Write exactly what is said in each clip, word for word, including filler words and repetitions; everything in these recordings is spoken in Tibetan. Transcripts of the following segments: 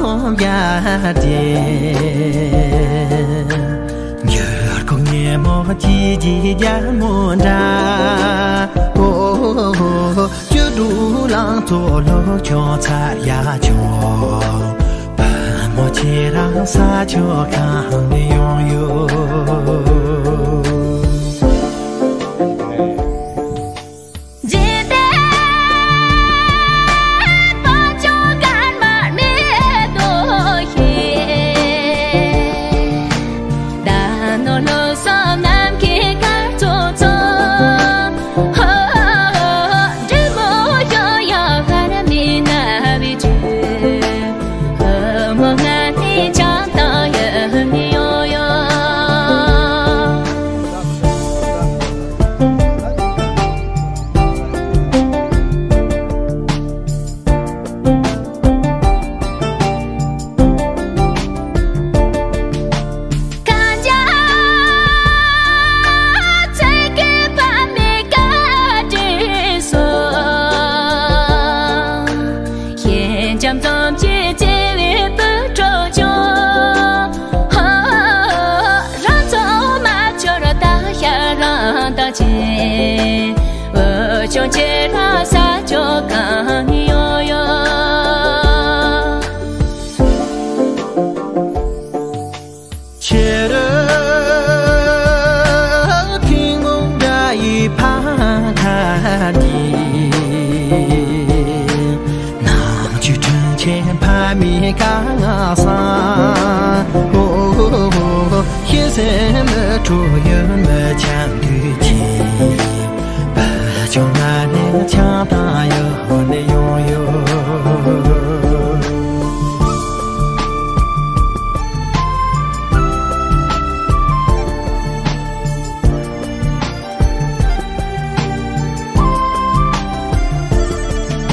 འོ་ཡ་དེ། འགྱུར་ཁུག་ཉེ་མོ་ཅི་ཅི་རྒྱ་མོ་འདྲ། ཨོ། ཅོ་འབྲུག་ལང་ཚོ་ལོ་ཆུང་ཚར་ཡ་ཆོ། བུ་མོ་ཁྱེད་རང་ས་ཕྱོགས་གང་ནས་ཡོང་ཡོད། ཁྱེད་རང་ཐུན་མོང་འདྲ་ཡི་ཕ་ཁ་འདི། ནམ་རྒྱུན་དྲིན་ཆེན་ཕ་མའི་བཀའ་ང་བསམ། ཨོ། ཤེས་སེམས་མི་འཁྲུགས་ཡུལ་མི་འཆམ་དུས་ཀྱི། བུ་ཆུང་ང་ནི་ཆང་དང་ཡོད་ནི་ཡོང་ཡོད།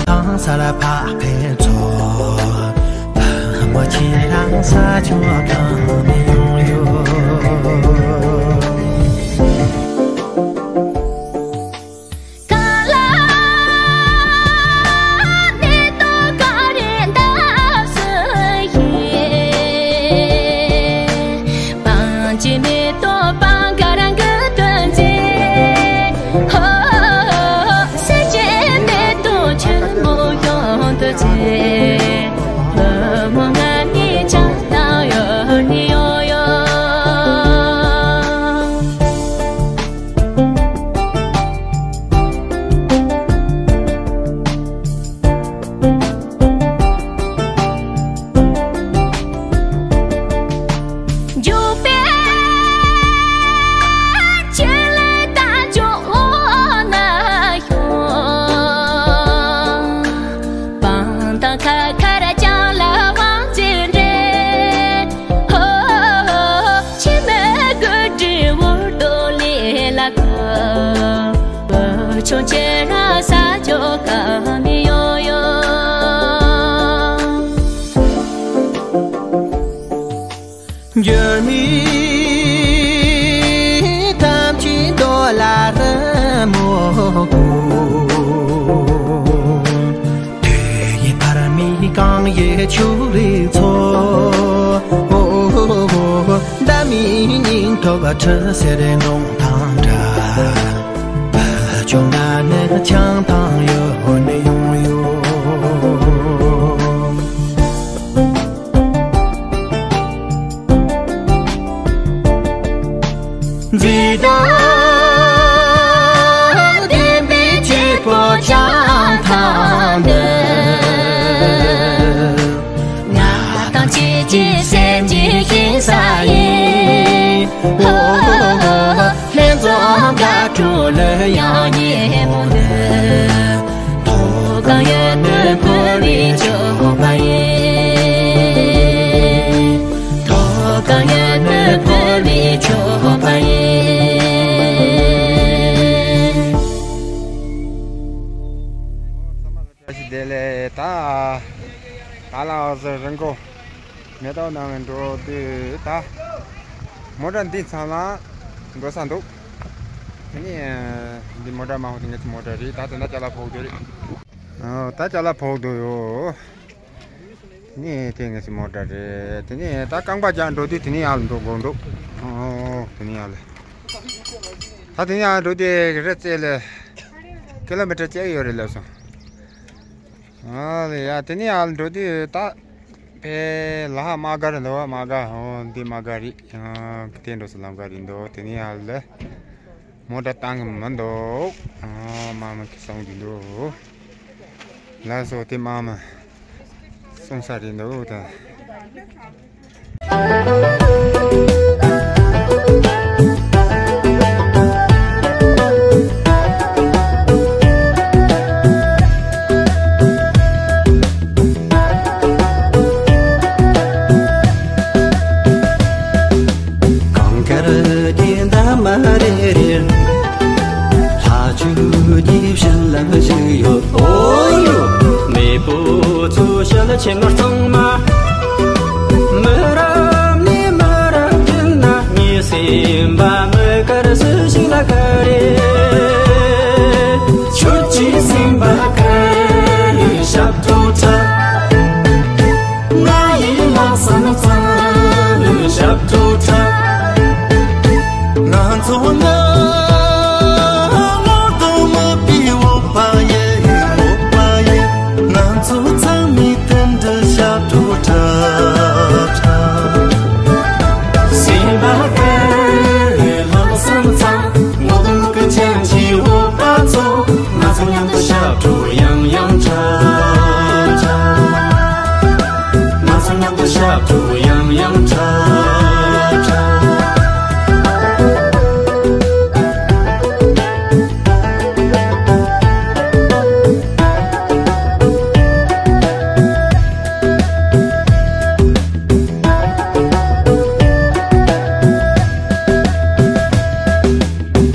ཁང་གསར་ཕ་ཕའི་ཚོ། བུ་མོ་ཁྱེད་རང་ས་ཕྱོགས་གང་ནས་ཡོང་ཡོད། འགྱུར་མེད་ཐམས་ཅད་འདོད་ལ་རི་མོ་དགོས། དུས་ཡུན་བར་མའི་གངས་ཡི་ཆུ་བོའི་མཚོ། ཟླ་མེད་སྙིང་སྟོབས་ཁྲི་སེར་ནོར་དང་འདྲ། བུ་ཆུང་ང་ནི་ཆང་དང་ཡོད་ནི་ཡོང་ཡོད། མཛེས་དང་ལྡན་པའི་སྐྱེས་བུ་བྱམས་ཐང་འདི། ང་དང་ཁྱེད་ཀྱི་སེམས་ཀྱི་ཞིང་ས་ཡིན། ཧོ། ལྷན་འཛོམས་དགའ་སྤྲོ་ལ་ཡང་ཉིན་མོ་འདི། ཐོག་གང་ཡོད་ནི་བོད་པའི་ཆོས་པ་ཡིན། ཐོག་གང་ཡོད་ནི་བོད་པའི་ཆོས་པ་ཡིན། བཀྲ་ཤིས་བདེ་ལེགས། ད་ད་ལ་འོ་ཟེར་རིང་གོ་མེ་ཏོག་ནང་ལ་འགྲོ་དུས་ད་མོ་ཊ་འདི་ཚང་ལ་འགྲོ་ས་འདུག་དེ་ནས་འདི་མོ་ཊ་མ་ཧོ་དེ་ངེད་ཀྱི་མོ་ཊ་རེད། ད་དེ་འདྲ་ཅ་ལག་ཕོག་འདུག་རེད། ཨོ་ད་ཅ་ལག་ཕོག་འདུག་ཡོ། ནི་དེ་ངེས་སི་མོ་ཊ་རེད། དེ་ནི་ད་རྐང་པ་རྒྱག་འགྲོ་དུས་དེ་ནི་ཡར་ལ་འགྲོ་དགོས་འདུག་ཨོ་དེ་ནི་ཡར་ལ། ད་དེ་ནི་ཡར་འགྲོ་དུས་རི་རྩེ་ལ་ཀི་ལོ་མི་ཊར་གཅིག་ཡོད་རེད་ལབ་སོང་། ཨ་ལེ་ཡ་དེ་ནི་ཡར་ལ་འགྲོ་དུས་ད་ཕེ་ལ་ཧ་དམག་སྒར་འདུག་དམག་སྒར། ཨོ་འདི་དམག་སྒར་རེད། ཨ་དེ་འགྲོ་ས་ལམ་ཁ་རེད་འདུག་དེ་ནི་ཡར་ལ། མོ་ཊ་བཏང་གི་མི་འདུག་ཨ་མ་མ་ཁི་སོང་གི་འདུག་ལགས་སོ་དེ་མ་མ་སོང་ས་རེད་འདུག་ད། གངས་དཀར་གྱི་འདབ་མ་རེ་རེར། ལྷ་ཆོས་ཀྱི་བྱིན་རླབས་ཤིག་ཡོད། ཨོ་ཡོ། མེས་པོ་ཚོ་ཞལ་ཆེམས་མ་གཙང་མ། མི་རབས་ནས་མི་རབས་བརྒྱུད་ན་ངའི་སེམས་པ་མི་དཀར་སུ་ཞིག་ལ་དཀར་རེད། ཁྱོད་ཀྱི་སེམས་པ་དཀར་ཞབས་བྲོ་འཁྲབ། ང་ཡི་ལྷག་བསམ་གཙང་ཞབས་བྲོ་འཁྲབ། ང་ཚོ་ནི་ངོ་གདོང་མིད་པའི་བོད་པ་ཡིན། བོད་པ་ཡིན། ང་ཚོ་ཚང་མས་མཐུན་སྒྲིལ་ཞབས་བྲོ་འཁྲབ། སེམས་པ་དཀར་ལྷག་བསམ་གཙང་། ངོ་གདོང་མིད་པའི་བོད་པ་ཚོ། ང་ཚོ་མཉམ་དུ་ཞབས་བྲོ་ཡང་ཡང་འཁྲབ། ང་ཚོ་མཉམ་དུ་ཞབས་བྲོ་ཡང་ཡང་འཁྲབ།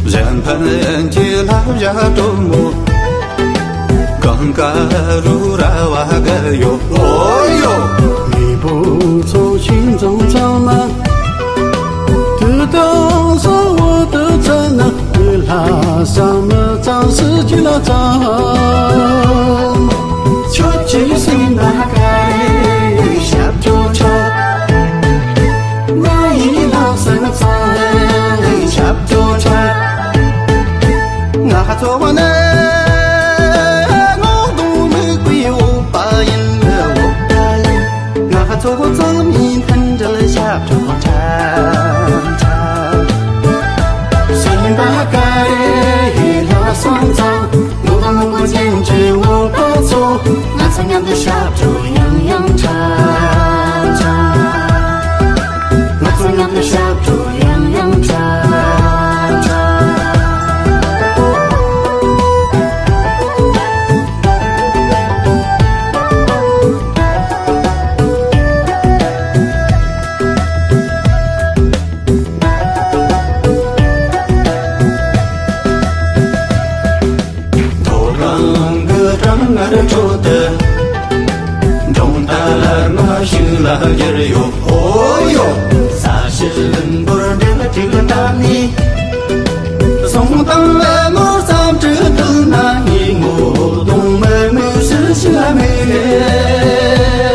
གཞན་ཕན་གྱི་ལྷ་བྱ་སྒྲོལ་མོ། གངས་དཀར་རུ་ར་བ་ག་ཡོ། ཨོ་ཡོ། མེས་པོ་ཚོ་ཤིང་འཛོམས་ཚང་མ། དུས་དང་ས་འོག་ཏུ་བཙལ་ན། མི་ལྷག་བསམ་མི་གཙང་སུ་ཅི་ལ་གཙང་། ཁྱོད་ཀྱི་སེམས་པ་དཀར་ཞབས་བྲོ་འཁྲབ། ང་ཡི་ལྷག་བསམ་གཙང་ཞབས་བྲོ་འཁྲབ། ང་ཚོ་ནི་ངོ་གདོང་མིད་པའི་བོད་པ་ཡིན། བོད་པ་ཡིན། ང་ཚོ་ཚང་མས་མཐུན་སྒྲིལ་ཞབས་བྲོ་འཁྲབ། སེམས་པ་དཀར་ལྷག་བསམ་གཙང་། ངོ་གདོང་མིད་པའི་བོད་པ་ཚོ། ང་ཚོ་མཉམ་དུ་ཞབས་བྲོ་ཡང་ཡང་འཁྲབ། ང་ཚོ་མཉམ་དུ་ཞབས་བྲོ་ཡང་ཡང་འཁྲབ། མཐོ་སྒང་གི་གྲང་ངར་ཁྲོད་དུ། འབྲོང་རྟ་ལར་མ་ཞིག་ལ་བསྒྱུར་ཡོད། ཨོ་ཡོ། ས་གཞི་ལིང་བུར་འདྲེན་ཐིག་ལ་བཏབ་ནས། གསུང་དང་ལད་མོ་རྩམ་དྲི་བཏུལ་ན། ངའི་ངོ་གདོང་མིད་མིད་སུ་ཞིག་ལ་མིད་རེད།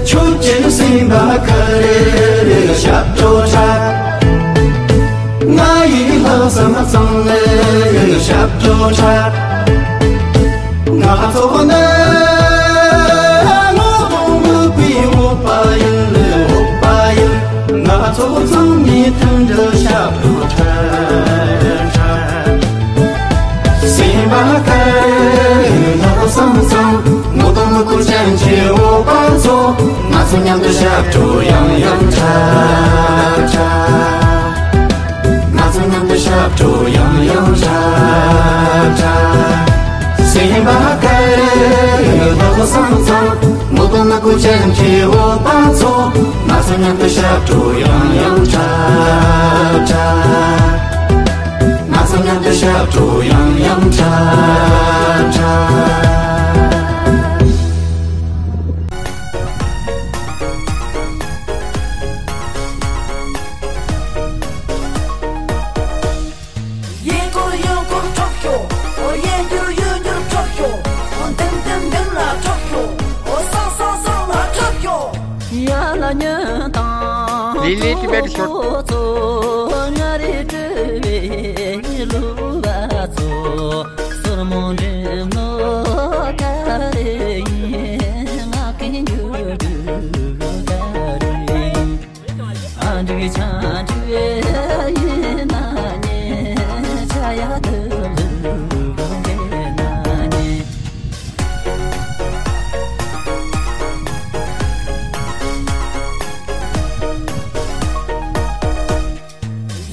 ཁྱོད་ཀྱི་སེམས་པ་དཀར་ཞབས་བྲོ་འཁྲབ། ང་ཡི་ལྷག་བསམ་གཙང་ཞབས་བྲོ་འཁྲབ། ང་ཚོ་ནི་ངོ་གདོང་མིད་པའི་བོད་པ་ཡིན། བོད་པ་ཡིན། ང་ཚོ་ཚང་མས་མཐུན་སྒྲིལ་ཞབས་བྲོ་འཁྲབ། སེམས་པ་དཀར་ལྷག་བསམ་གཙང་། ངོ་གདོང་མིད་པའི་ཅན་གྱི་བོད་པ་ཚོ། ང་ཚོ་མཉམ་དུ་ཞབས་བྲོ་ཡང་ཡང་འཁྲབ། ང་ཚོ་མཉམ་དུ་ཞབས་བྲོ་ཡང་ཡང་འཁྲབ། སེམས་པ་དཀར་ལྷག་བསམ་གཙང་། ངོ་གདོང་མིད་པའི་ཅན་གྱི་བོད་པ་ཚོ། ང་ཚོ་མཉམ་དུ་ཞབས་བྲོ་ཡང་ཡང་འཁྲབ། ང་ཚོ་མཉམ་དུ་ཞབས་བྲོ་ཡང་ཡང་འཁྲབ། ལི་ལི་ཊི་བེཊ་ཤོར།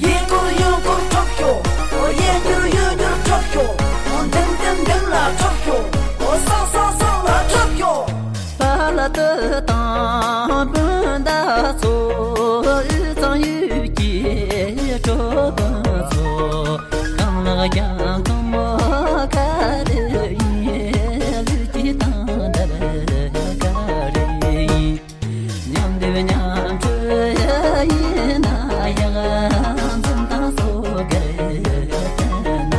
གཡས་སྐོར་གཡོན་སྐོར་འཕྲོག་ཤོག་འོ་གཡས་འགྱུར་གཡོན་འགྱུར་འཕྲོག་ཤོག་འོ་འདེམས་འདེམས་འདེམས་ལ་འཕྲོག་ཤོག་འོ་སག་སག་སག་ལ་འཕྲོག་ཤོག་པ་ལ་ཏི་དང་སྤུན་ཟླ་ཚོ། དབུས་གཙང་ཡུལ་གྱི་གྲོགས་པོ་ཚོ། གང་ལགས་ཀྱང་གང་མོ་ག་རེ་ཡིན། ལུས་ཀྱི་དང་འདྲ་ག་རེ་ཡིན། མཉམ་སྡེབ་མཉམ་སྤྲོད་ཡིན་ན་ཡང་། འཛུམ་མདངས་སོ་གར་བསྟན་ན་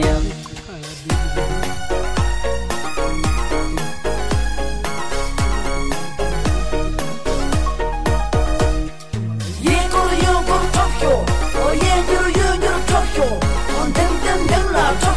ཡང་། གཡས་སྐོར་གཡོན་སྐོར་འཕྲོག་ཤོག་འོ་གཡས་འགྱུར་གཡོན་འགྱུར་འཕྲོག་ཤོག་འོ་འདེམས་འདེམས་འདེམས་ལ་འཕྲོག་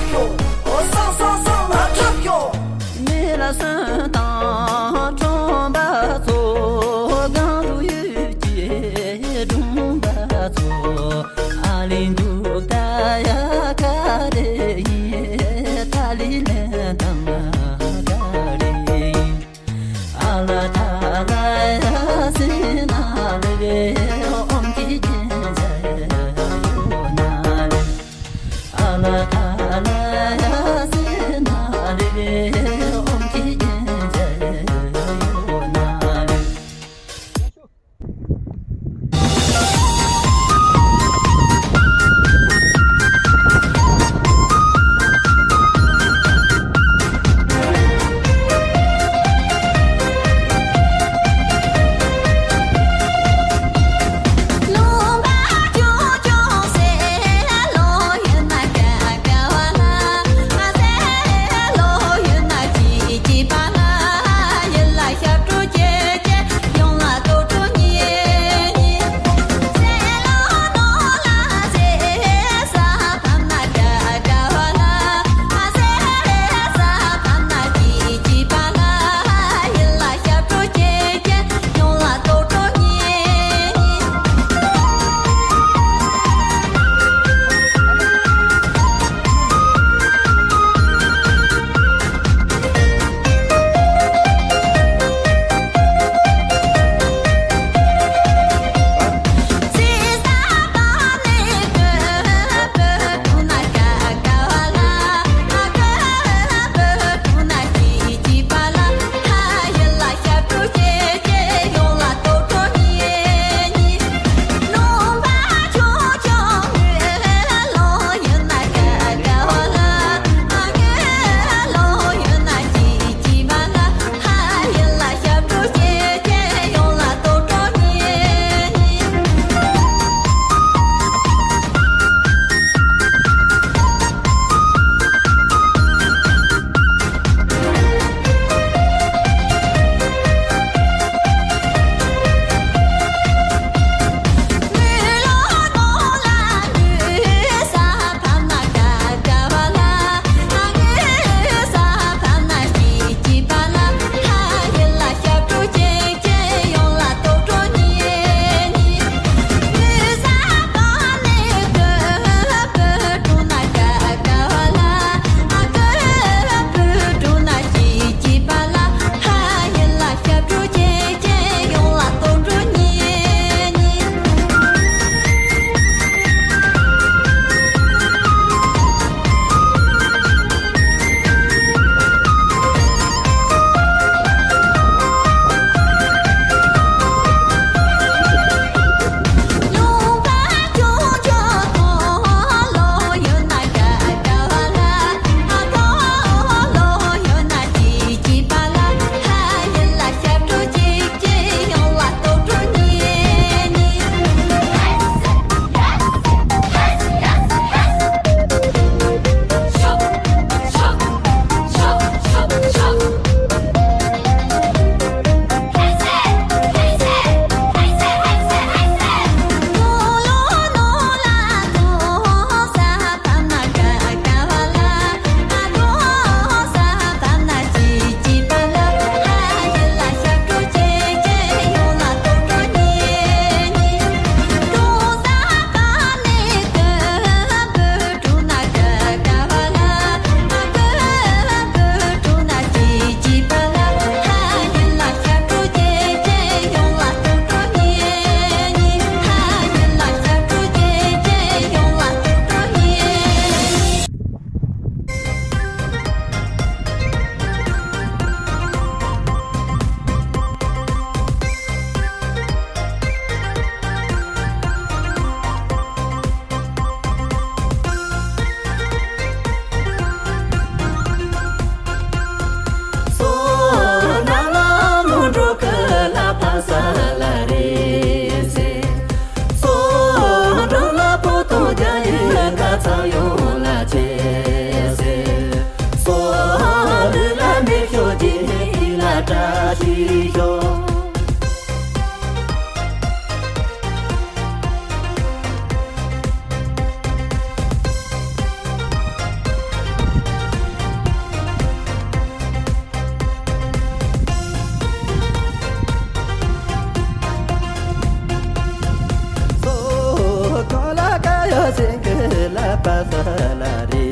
པ་ས་ལ་རེ་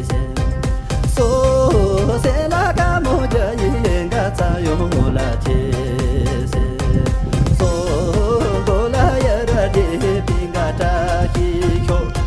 ཟེར། སོ་སེ་ལ་ཀ་མོ་རྒྱ་ཡི་ག་ཚ་ཡོང་ལ་ཆེ་ཟེར། སོ་གོ་ལ་ཡ་ར་རེ་པི་ག་བཀྲ་ཤིས་ཤོག་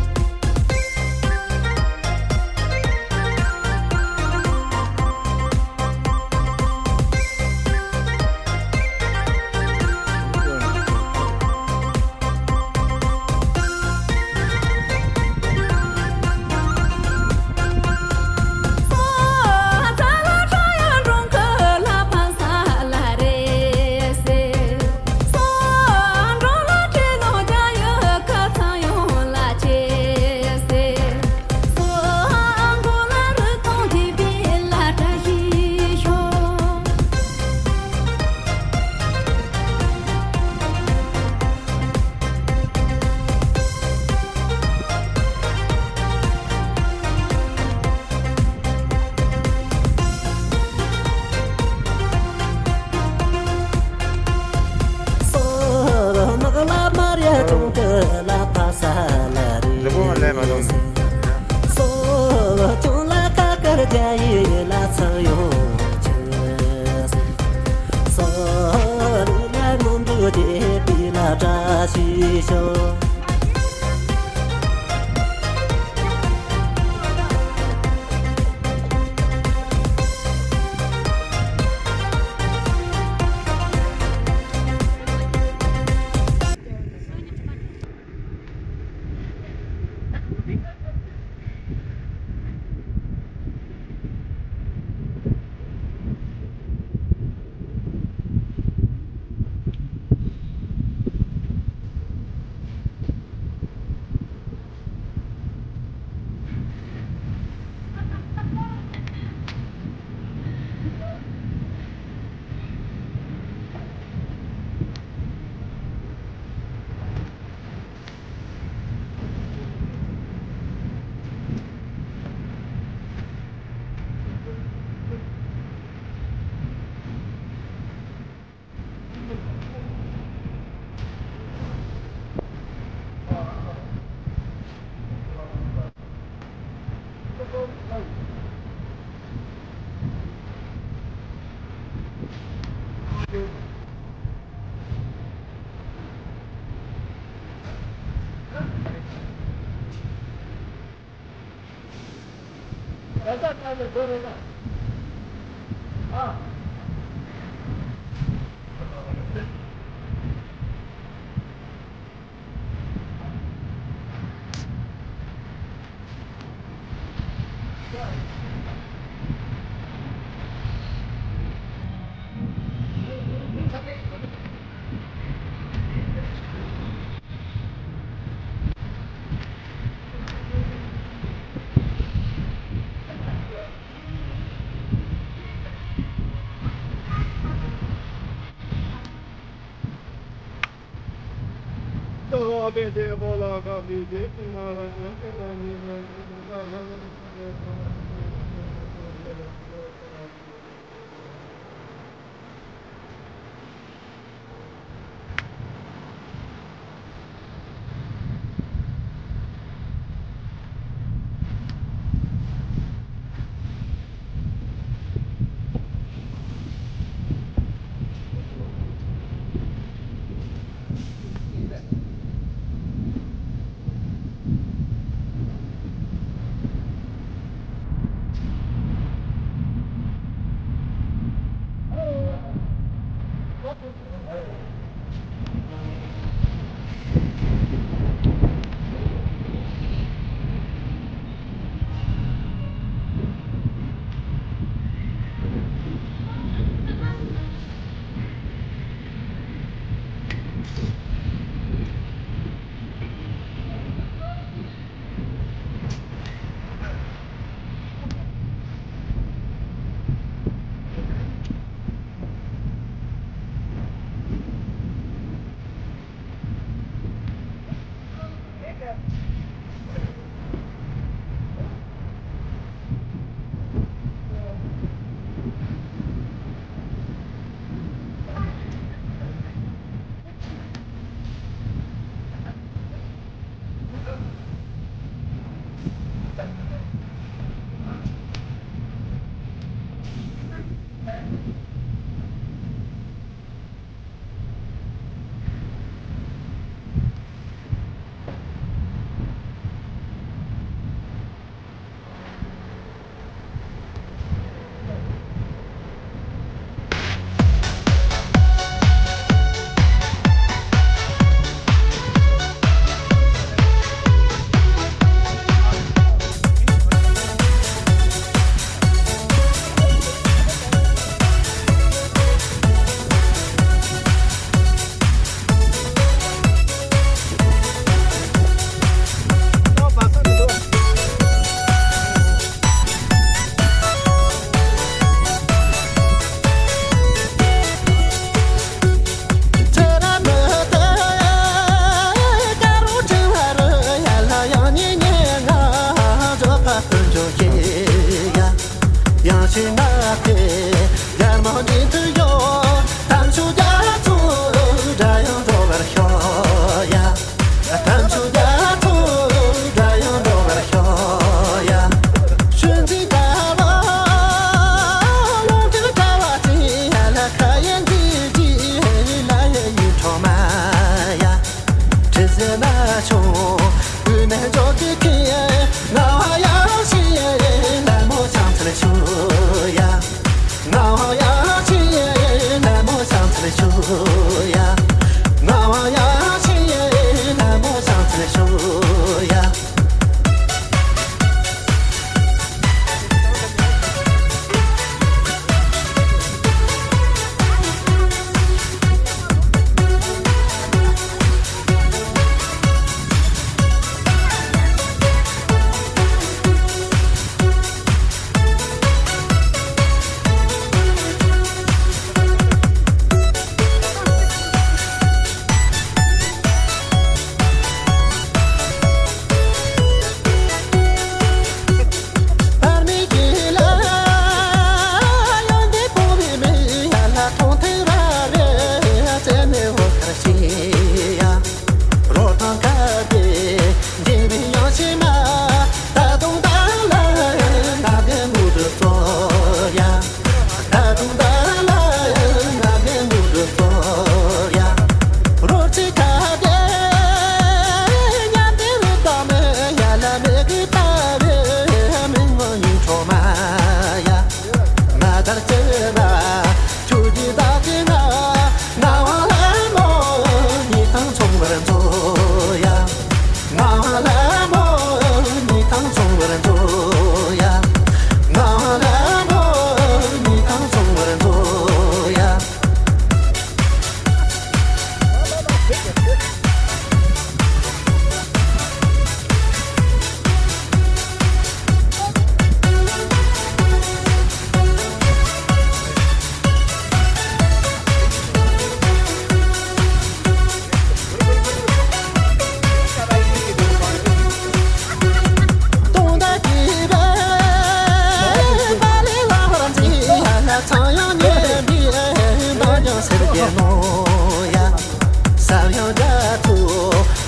ཡང་དག་ཏུ་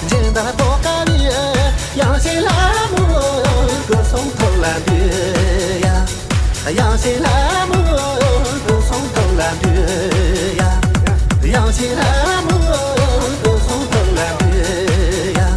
སྦྱིན་བདག་རྟོགས་དཀའ་བའི། ཡང་ཞིག་ལྷ་མོ་སྐུ་གསུང་ཐུགས་ལ་འདུད་ཡ། ཡང་ཞིག་ལྷ་མོ་སྐུ་གསུང་ཐུགས་ལ་འདུད་ཡ། ཡང་ཞིག་ལྷ་མོ་སྐུ་གསུང་ཐུགས་ལ་འདུད་ཡ།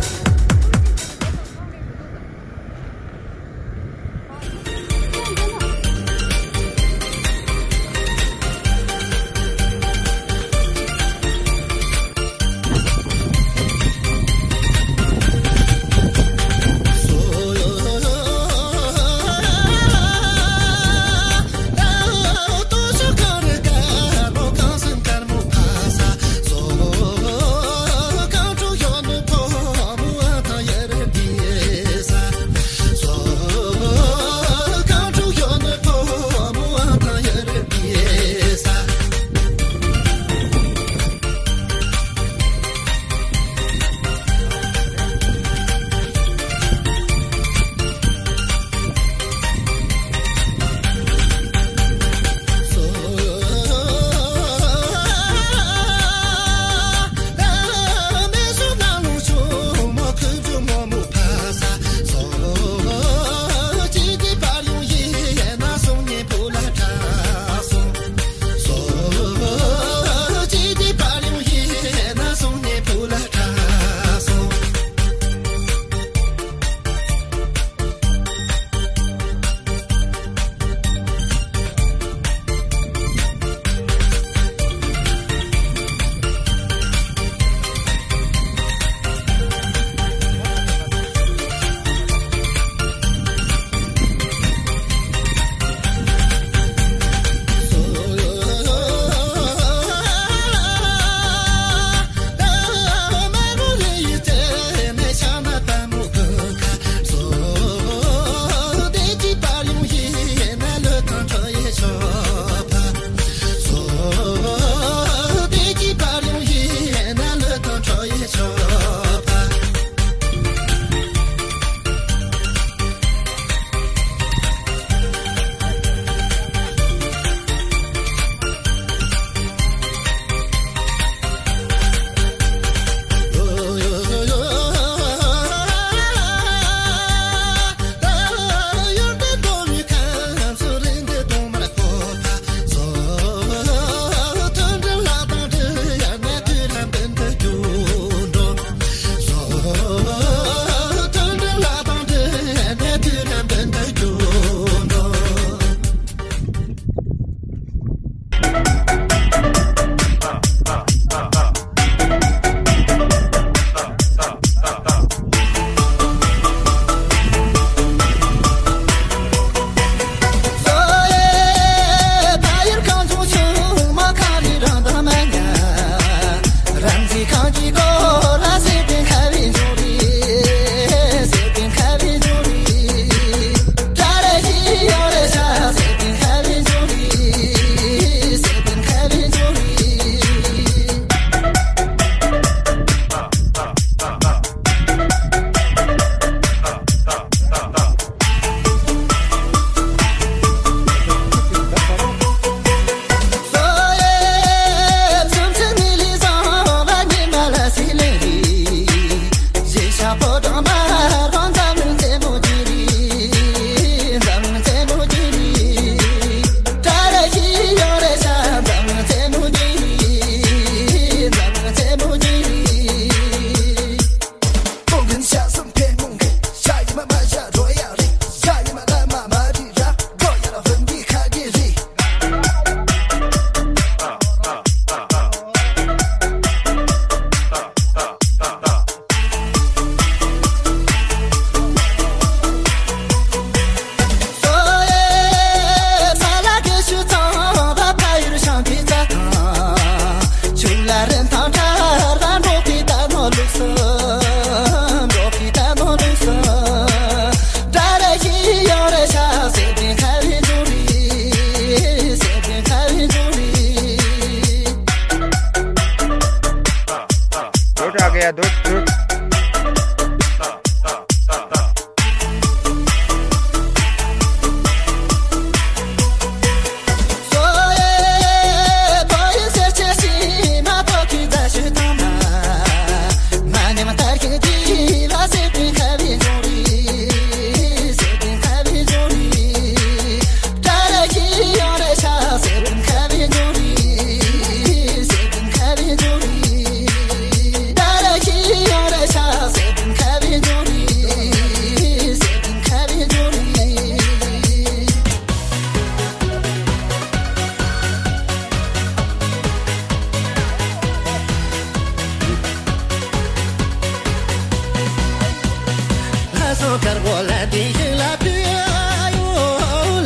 དཀར་པོ་ལ་དེ་ཞིག་ལ་དུ་ཡོ།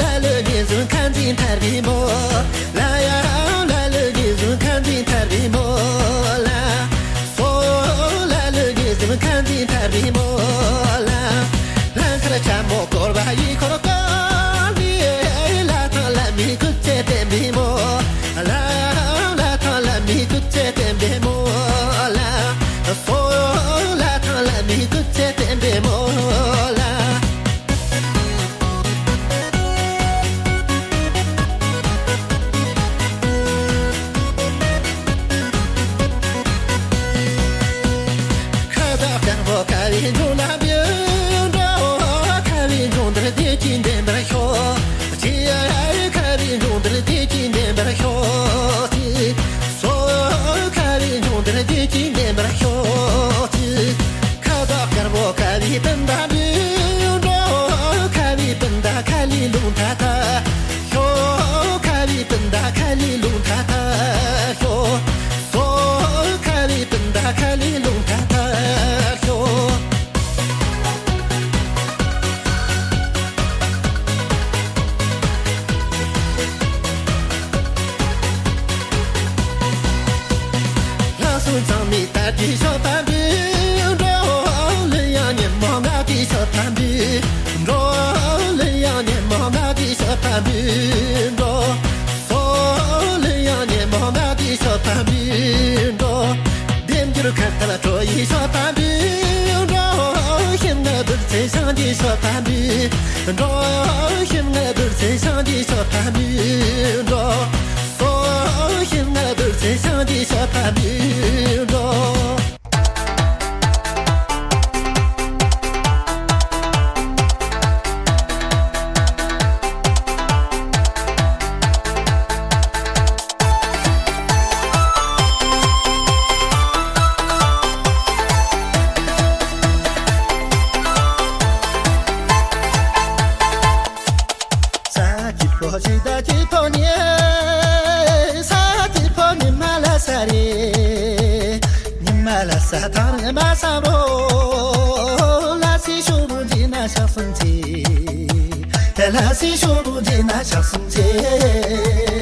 ལ་ལུ་ཉི་ཟུང་ཁ་འཛིན་ཐར་བའི་མོ། ལ་ཡ་ལ་ལུ་ཉི་ཟུང་ཁ་འཛིན་ཐར་བའི་མོ་ལ། སོ་ལ་ལུ་ཉི་ཟུང་ཁ་འཛིན་ཐར་བའི་མོ་ལ། ལྷ་མཁར་ཆ་མོ་བསྐོར་བ་ཡི་འཁོར་བསྐོར་ནི། ལ་ཐང་ལ་མི་སྐུ་ཚེ་བརྟན་པའི་མོ་ལ། ལ་ཐང་ལ་མི་སྐུ་ཚེ་བརྟན་པའི་མོ་ལ། སོ་ལ་ཐང་ལ་མི་སྐུ་ཚེ་བརྟན་པའི་མོ་ལ། ཁ་བཏགས་དཀར་པོ་ཁ་བའི་འབྱུང་ལ་འབུལ་འགྲོ། ཁ་བའི་འབྱུང་འདིར་བདེ་སྐྱིད་ལྡན་པར་ཤོག་ཅེས། ཁ་བའི་འབྱུང་འདིར་བདེ་སྐྱིད་ལྡན་པར་ཤོག་ཅེས། སོ། ཁ་བའི་འབྱུང་འདིར་བདེ་སྐྱིད་ལྡན་པར་ཤོག་ཅེས། ཁ་བཏགས་དཀར་པོ་ཁ་བའི་སྤུན་ཟླ་འབུལ་འགྲོ། ཁ་བའི་སྤུན་ཟླ་ཁ་ལས་རླུང་ཐ་ཐ་ཤོག་ཁ་བའི་སྤུན་ཟླ་ཁ་ལས་རླུང་ཐ་ཐ་ཤོག་སོ། ཁ་བའི་སྤུན་ཟླ་ཁ་ལས་རླུང་ཐ་ཐ་ཤོག་ལྷ་སྲུང་ཚང་མས་ད་དེ་ཤོག་ཐ་འབུལ་འགྲོ། ལུས་ཡང་ཉིན་མོ་ང་དེ་ཤོག་ཐ་འབུལ་འགྲོ། ལུས་ཡང་ཉིན་མོ་ང་དེ་ཤོག་ཐ་འབུལ་འགྲོ། སོ། ལུས་ཡང་ཉིན་མོ་ང་དེ་ཤོག་ཐ་འབུལ་འགྲོ། ལྡེམ་འགྱུར་ཁ་ཐལ་ཁྲོ་ཡི་ཤོག་ཐ་འབུལ་འགྲོ། ཤིང་ནགས་རྡུལ་ཚོན་ཤང་གི་ཤོག་ཐ་འབུལ་འགྲོ། ཤིང་ནགས་རྡུལ་ཚོན་ཤང་གི་ཤོག་ཐ་འབུལ་འགྲོ། སོ། ཤིང་ནགས་རྡུལ་ཚོན་ཤང་གི་ཤོག་ཐ་འབུལ་འགྲོ། ས་སྐྱིད་པོ་ཞིག་ད་སྐྱིད་པོ་ཉེ། ས་སྐྱིད་པོ་ཉི་མ་ལ་ས་རེད། ཉི་མ་ལ་ས་ཐང་རེད་མ་བསམ་རོ། ལ་སི་ཤོག་བུ་འཇིག་ན་ཤག་སུང་ཚེ། ལ་སི་ཤོག་བུ་འཇིག་ན་ཤག་སུང་ཚེ།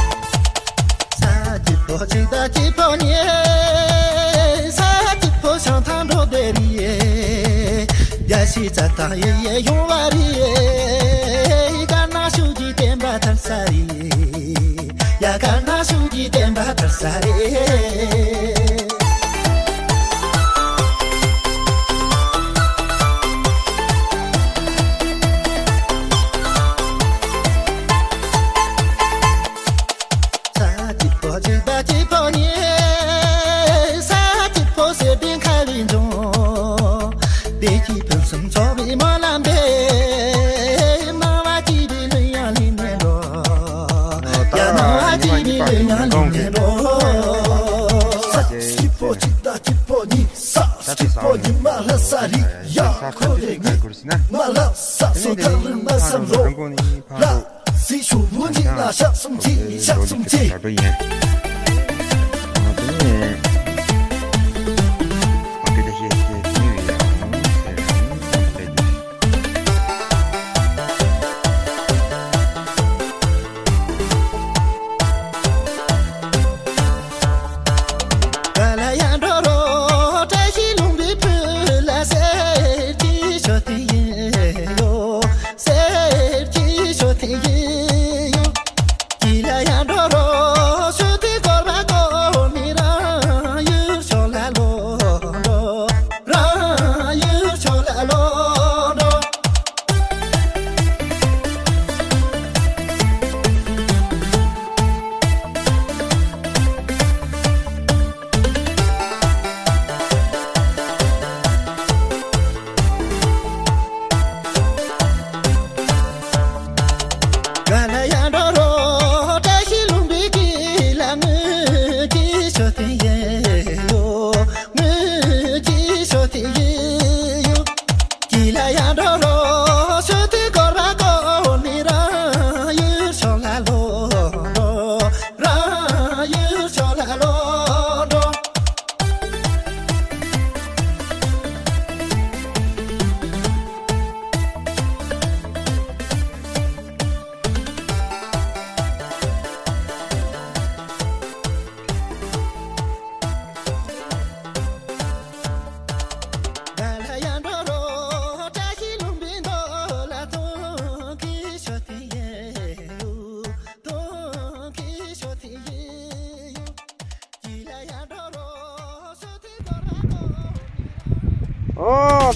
ས་སྐྱིད་པོ་གཅིག་དང་སྐྱིད་པོ་གཉིས། ས་སྐྱིད་པོ་བྱང་ཐང་འགྲོ་བདེ་རེད། རྒྱ་ཤི་རྩྭ་ཐང་ཡི་ཡི་ཡོང་བ་རེད། དཀར་ནག་ཤུགས་ཀྱིས་བསྟན་པ་དར་ས་རེད། ཡ་དཀར་ནག་ཤུགས་ཀྱིས་བསྟན་པ་དར་ས་རེད། ས་སྐྱིད་པོ་གཅིག་དང་སྐྱིད་པོ་གཉིས། ས་སྐྱིད་པོ་སེ་བདེ་ཁ་ལི་འབྱུང་། བདེ་སྐྱིད་ཕུན་སུམ་ཚོགས་པའི་སྨོན་ལམ་འདེབས། སྣང་བ་སྐྱིད་པའི་ལུས་ཡང་ལེགས་ནས་འགྲོ། ཡ་སྣང་བ་སྐྱིད་པའི་ལུས་ཡང་ལེགས་ནས་འགྲོ། ས་སྐྱིད་པོ་གཅིག་དང་སྐྱིད་པོ་གཉིས། ས་སྐྱིད་པོ་ཉི་མ་ལ་ས་རི་ཡ་ཁོ་རེ་ངི་མ་ལ་ས་སོ་ཐག་རིང་མ་བསམ་རོ། ལ་སི་ཤོ་བུ་ནི་ན་ཤག་སུམ་ཅི་ཤག་སུམ་ཅི།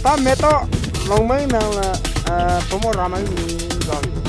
ད་མེ་ཏོག་ལུང་མའི་ནང་ལ་ཨ་བུ་མོ་ར་མའི་མིང་བཟོ། ད་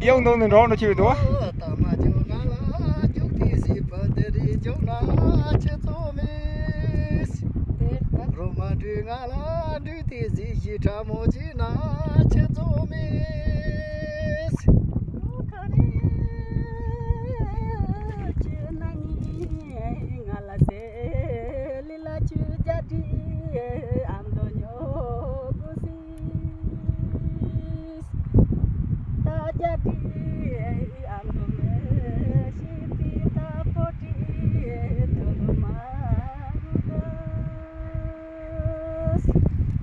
ཡང་འདུག་ནས་འགྲོ་འགྲོ་བྱེད་འདུག་ད་མ་བྱུང་ང་ལ་རྒྱུག་དེ་སྲིད་པ་དེ་རེད། བྱུང་ན་ཁྱེད་ཚོ་མེད། རོ་མ་འདྲུད་ང་ལ་འདྲུད་དེ་སྲིད་ཞི་ཁྲ་མོ་བྱེད་ན་ཁྱེད་ཚོ་མེད། ཁ་རེ་ཁྱེད་ན་ནི་ང་ལ་ཟེར་ལི་ལ་ཆུ་རྒྱ་དྲི་ཨམ་དོ་ཉོ་གུ་སི།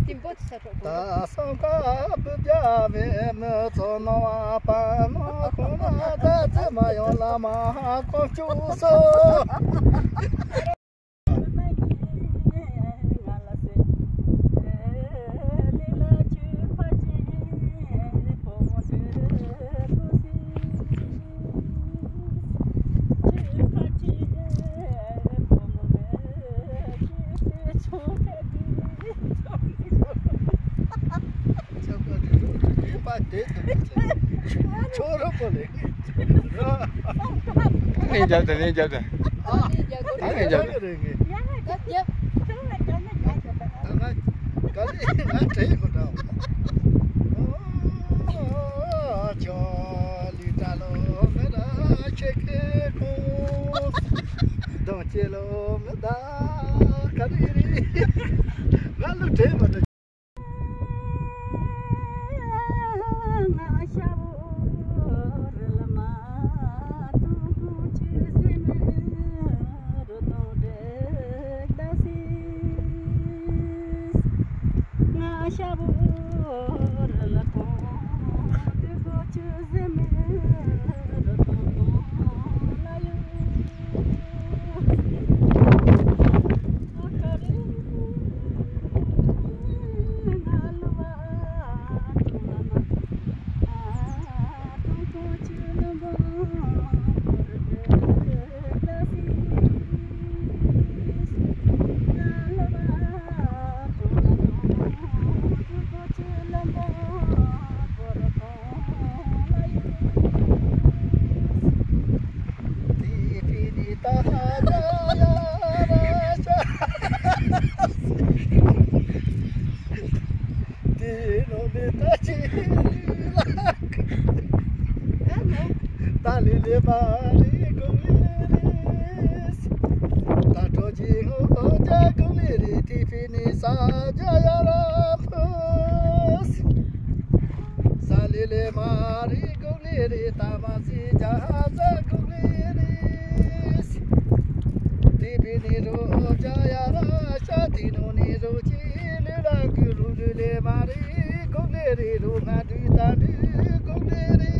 ཏིང་པོ་ཚ་ཁྲོ། ད་སང་ཁ་བུ་རྒྱ་བའི་མི་ཚོ་ནོ་བ་པ་ནོ་ཁོང་ན་ད་ཙེ་མ་ཡོང་ལ་མ་ཧ་ཀོ་ཅུ་སོ། ཁྱོད་རོགས་པོ་ལས། ངས་རྒྱབ་དང་ངས་རྒྱབ་དང་། ངས་རྒྱབ་དང་། རྒྱབ། ད་ང་ག་ལེ་ང་དྲན་གོ་ད། ཨོ་ཅོ་ལི་ཏྲ་ལོ་མི་ར་ཆེ་ཁེ་ཁོ། གདོང་ཅེ་ལོ་མི་ད་ག་རེ་རེད། ང་ལོ་དྲན་མ་འདུག་ཏཱ་ལི་ལེ་མ་རི་གུ་ལི་རི། ད་གྲོ་ཅི་ཧོ་ཇ་གུ་ལི་རི་ཏི་ཕི་ནི་ས་ཇ་ཡ་ར་ཕུ། ས་ལི་ལེ་མ་རི་གུ་ལི་རི་ཏ་མ་སི་ཇ་ཧ་ཟ་གུ་ལི་རི། ཏི་ཕི་ནི་རུ་ཇ་ཡ་ར་ཤ་ཏི་ནུ་ནི་རུ་ཅི་ལི་ར་གུ་རུ་ལི་ལེ་མ་རི་གུ་ལི་རི་རུ་ང་དུ་ད་དུ་གུ་ལི་རི།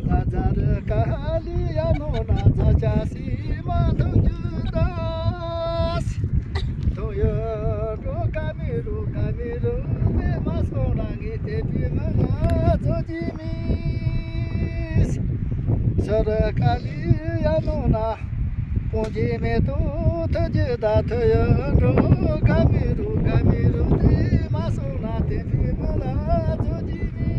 ན་ཛ་རི་ཀ་ལི་ཡ་ནོ་ན་ཛ་ཅ་སི་མ་ཐུག་རྒྱུ་དང་། ཐུག་ཡོད་འགྲོ་ཀ་མི་རུ་ཀ་མི་རུ་དེ་མ་སོང་རང་གི་དེ་དུས་མ་ང་ཚོ་ཅི་མི། ཟ་རི་ཀ་ལི་ཡ་ནོ་ན། སྤོང་རྒྱུ་མེད་དོ་ཐུག་རྒྱུ་ད་ཐུག་ཡོད་འགྲོ་ག་མི་རུ་ག་མི་རུ་དེ་མ་སོང་ན་དེ་དུས་མ་ལ་ཚོ་ཅི་མི།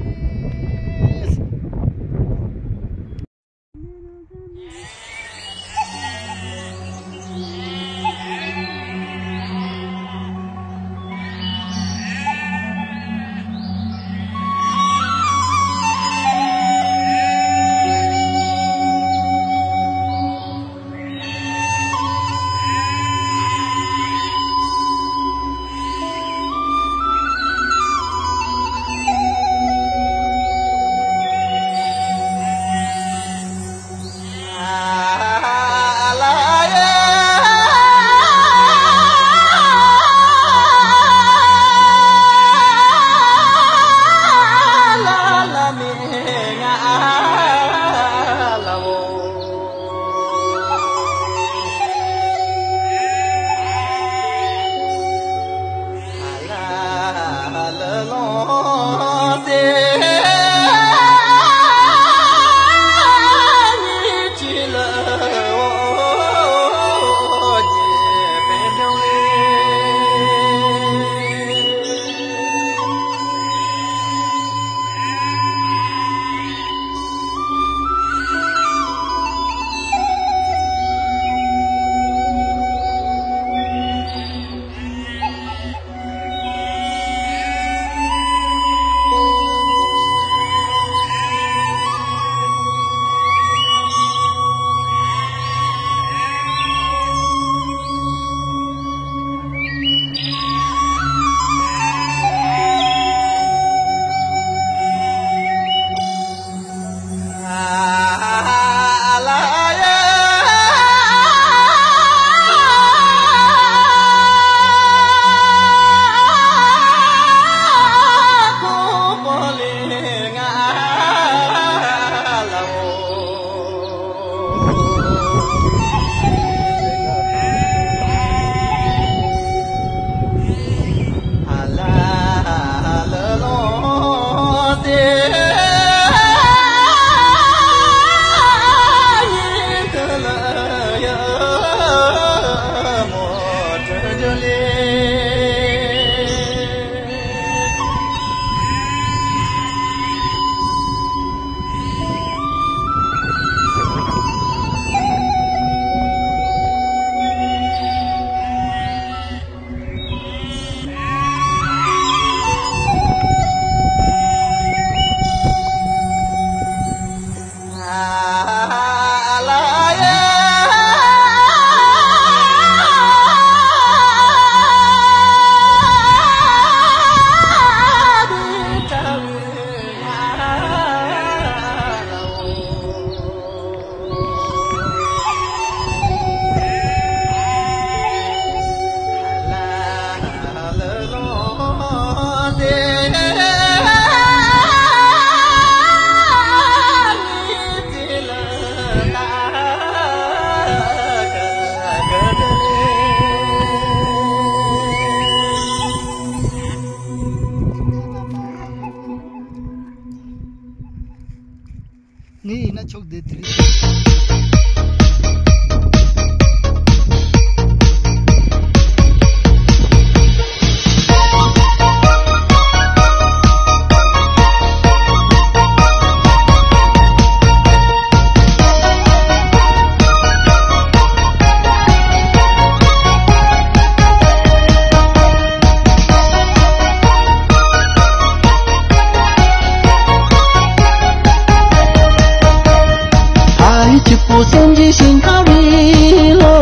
ཞིང་ཁམས་རེད་ལོ།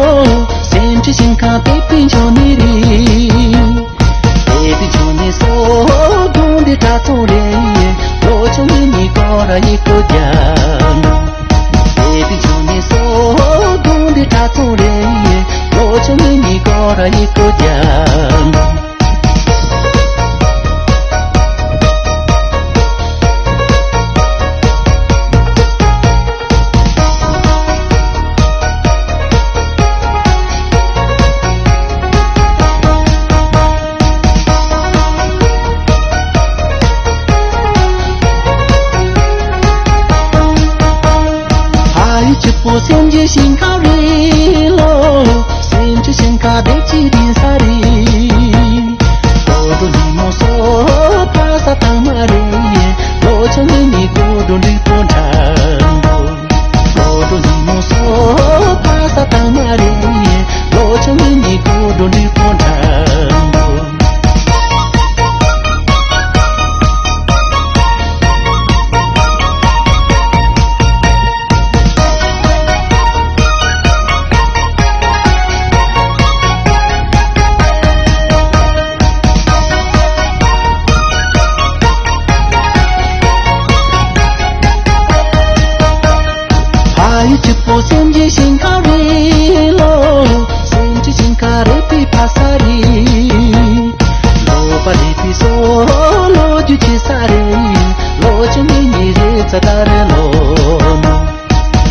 སེམས་ཀྱི་ཞིང་ཁམས་དེ་པའི་འཇོ་ནི་རེད། དེ་པའི་འཇོ་ནི་སོ་དུང་འདི་དྲ་ཚོང་རེད། ལོ་ཆུང་མི་གཉིས་སྐོར་ར་ཡིག་ཏུ་རྒྱབ། དེ་པའི་འཇོ་ནི་སོ་དུང་འདི་དྲ་ཚོང་རེད། ལོ་ཆུང་མི་གཉིས་སྐོར་ར་ཡིག་ཏུ་རྒྱབ། ཕ་ཡུལ་སྐྱིད་པོ་སེམས་ཀྱི་ཞིང་ཁམས་རེད་ལོ། སེམས་ཀྱི་ཞིང་ཁམས་བདེ་སྐྱིད་ལྡན་ས་རེད། ལོ་འགྲོ་ཉིན་མོ་སོ་ཕ་ས་དང་མ་རེད། ལོ་ཆུང་ངུ་གཉིས་ཀོ་འགྲོ་འགྲིག་པོ་འདྲ་འགྲོ། ལོ་འགྲོ་ཉིན་མོ་སོ་ཕ་ས་དང་མ་རེད། ལོ་ཆུང་ངུ་གཉིས་ཀོ་འགྲོ་འགྲིག་པོ་འདྲ་འགྲོ། ཕ་ཡུལ་སྐྱིད་པོ་སེམས་ཀྱི་ཞིང་ཁམས་རེད་ལོ། སེམས་ཀྱི་ཞིང་ཁམས་རེད་པའི་ཕ་ས་རེད། ལོ་པ་རེད་པའི་སོ་ལོ་རྒྱུས་ཆེ་ས་རེད། ལོ་ཆུང་མི་གཉིས་རེད་ཚ་ད་རེད་ལོ།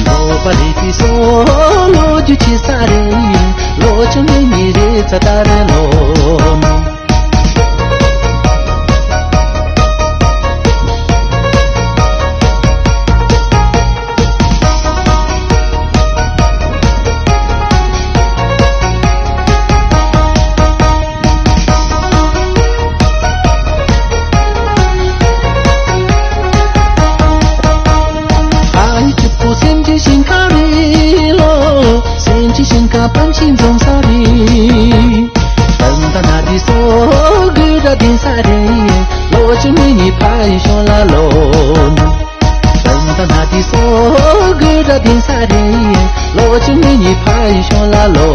ལོ་པ་རེད་པའི་སོ་ལོ་རྒྱུས་ཆེ་ས་རེད། ལོ་ཆུང་མི་གཉིས་རེད་ཚ་ད་རེད་ལོ། ཨ་ཡི་སྐྱིད་པོ་སེམས་ཀྱི་ཞིང་ཁམས་རེད་ལོ། སེམས་ཀྱི་ཞིང་ཁམས་པཎ་ཆེན་འཛོམས་ས་རེད། ཏན་ཏན་ན་དེ་སོ་དགུ་ར་ལྡན་ས་རེད། ལོ་ཆུང་མི་གཉིས་ཕ་ཡི་ཤོ་ལ་ལོ། ཏན་ཏན་ན་དེ་སོ་དགུ་ར་ལྡན་ས་རེད། ལོ་ཆུང་མི་གཉིས་ཕ་ཡི་ཤོ་ལ་ལོ།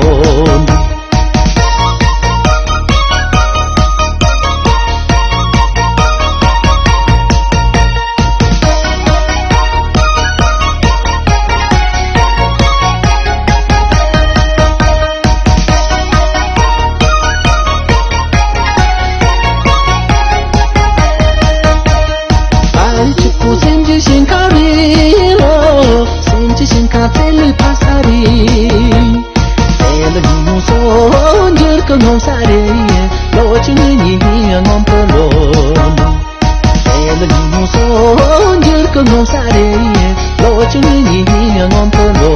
ཨ་ཡི་སྐྱིད་པོ་སེམས་ཀྱི་ཞིང་ཁམས་རེད་ལོ། སེམས་ཀྱི་ཞིང་ཁམས་རྩེ་ལུགས་ཕ་ས་རེད། རྩེ་ལུགས་ཉིན་མོ་སོ་འགྱུར་གི་ངོམ་ས་རེད། ལོ་ཆུང་ངུ་གཉིས་གཉིས་ངོམ་གི་ལོ། རྩེ་ལུགས་ཉིན་མོ་སོ་འགྱུར་གི་ངོམ་ས་རེད། ལོ་ཆུང་ངུ་གཉིས་གཉིས་ངོམ་གི་ལོ།